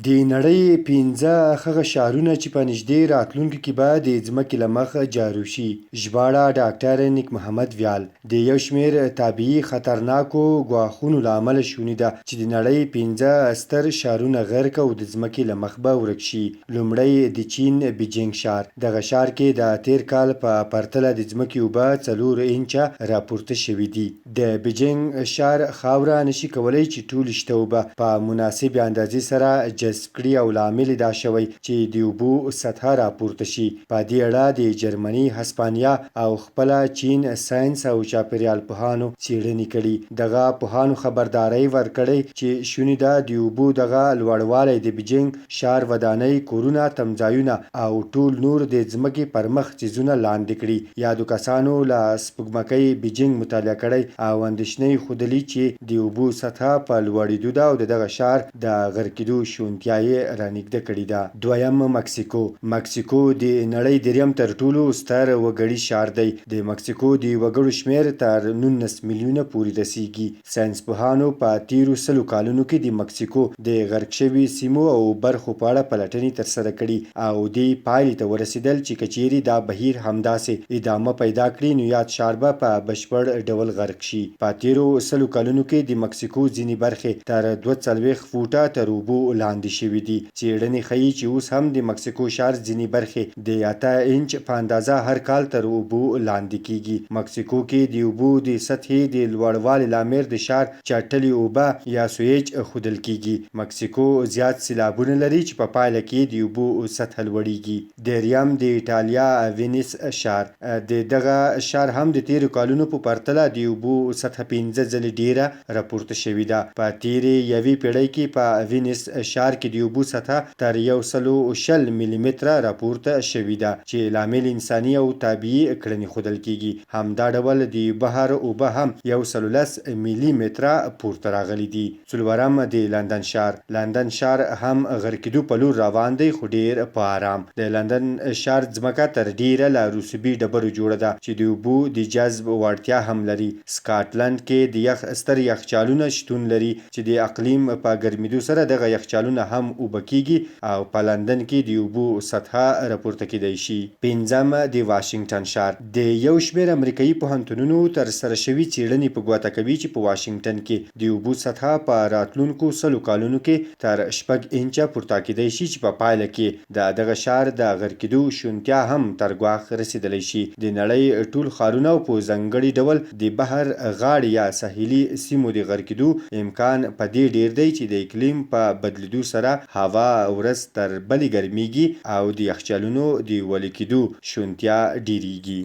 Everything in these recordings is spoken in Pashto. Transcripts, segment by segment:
د نړۍ پنځه هغه ښارونه چې په نږدې راتلونکي کې به د ځمکې له مخ جارو شي. ژباړه ډاکټر نیک محمد ویال. د یو شمېر طبیعي خطرناکو ګواښونو له امله شونې ده چې د نړۍ پنځه ستر ښارونه غرق او د ځمکې له مخ به ورک شي. لومړی د چین بیجینګ ښار. دغه ښار کې د تېر کال په پرتله د ځمکې اوبه 4 اینچه راپورته شوې دي. د بیجینګ ښار خاوره نشي کولی چې ټولې شته اوبه په مناسبې اندازې سره جذب کړي او لامل یې دا شوی چې د اوبو سطحه راپورته شي. په دې اړه د جرمني، هسپانیا او خپله چین ساینس او چاپېریال پوهانو څېړنې کړي. دغه پوهانو خبرداری ورکړی چې شونې ده د اوبو دغه لوړوالی د بیجینګ ښار ودانۍ، کورونه، تمځایونه او ټول نور د ځمکې پرمخ څیزونه لاندې کړي. یادو کسانو له سپوږمکۍ بیجینګ مطالعه کړی او اندېښنه یې ښودلې چې د اوبو سطحه په لوړېدو ده او د دغه ښار د غرقېدو شونتیا یې رانږده کړې ده. دویم، مکسیکو. مکسیکو د نړۍ دریم تر ټولو ستر وګړي ښار دی. د مکسیکو د وګړو شمېر تر 19 میلیونه پورې رسېږي. ساینسپوهانو په تېرو 100 کالونو کې د مکسیکو د غرق شوي سیمو او برخو په اړه پلټنې ترسره کړي او دې پایلې ته ورسېدل چې که چېرې دا بهیر همداسې ادامه پیدا کړي نو یاد ښار به په بشپړ ډول غرق شي. په تېرو 100 کلونو کې د مکسیکو ځینې برخې تر 42 فوټه تر اوبو لاندې شوې دي. څېړنې ښيي چې اوس هم د مکسیکو ښار ځینې برخې د 8 اینچ په اندازه هر کال تر اوبو لاندې کېږي. مکسیکو کې د اوبو د سطحې د لوړوالي لامل د ښار چټلې اوبه یا سویج ښودل کېږي. مکسیکو زیات سیلابونه لري چې په پایله کې د اوبو سطحه لوړېږي. دریم، د ایټالیا وینیس ښار. د دغه ښار هم د تېرو کالونو په پرتله د اوبو سطحه 5 ځلې ډېره راپورته شوې ده. په تېرې یوې پېړۍ کې په وینیس ښار کې د اوبو سطحه تر 120 ملي متره راپورته شوې ده چې لامل انساني او طبیعي کړنې ښودل کېږي. همدا ډول د بحر اوبه هم 110 ملي متره پورته راغلي دي. څلورم، د لندن ښار. لندن ښار هم غرقېدو په لور روان دی خو ډېر په آرام. د لندن ښار ځمکه تر ډېره له رسوبي ډبرو جوړه ده چې د اوبو د جذب وړتیا هم لري. سکاټلنډ کې د یخ ستر یخچالونه شتون لري چې د اقلیم په ګرمېدو سره دغه یخچالونه هم اوبه کېږي او په لندن کې د اوبو سطحه راپورته کېدای شي. پنځم، د واشنګټن ښار. د یو شمېر امریکايي پوهنتونونو تر سره شوي څېړنې په ګوته کوي چې په واشنګټن کې د اوبو سطحه په راتلونکو 100 کالونو کې تر 6 اینچه پورته کېدای شي چې په پایله کې د دغه ښار د غرقېدو شونتیا هم تر ګواښ رسېدلی شي. د نړۍ ټول ښارونه او په ځانګړي ډول د بحر غاړې یا ساحلي سیمو د غرقېدو امکان په دې ډېر دی چې د اقلیم په بدلېدو سره هوا ورځ تر بلې ګرمېږي او د یخچالونو د ویلي کېدو شونتیا ډېرېږي.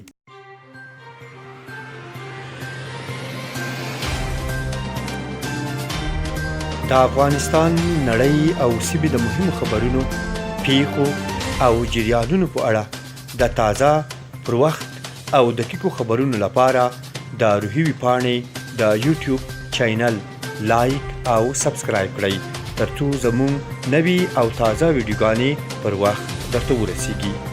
د افغانستان، نړۍ او سیمې د مهمو خبرونو، پیښو او جریانونو په اړه د تازه، پر وخت او دقیقو خبرونو لپاره د روهي ویبپاڼې د یوټیوب چینل لایک او سبسکرایب کړئ ترڅو زموږ نوي او تازه ویډیوګانې پر وخت درته ورسیږي.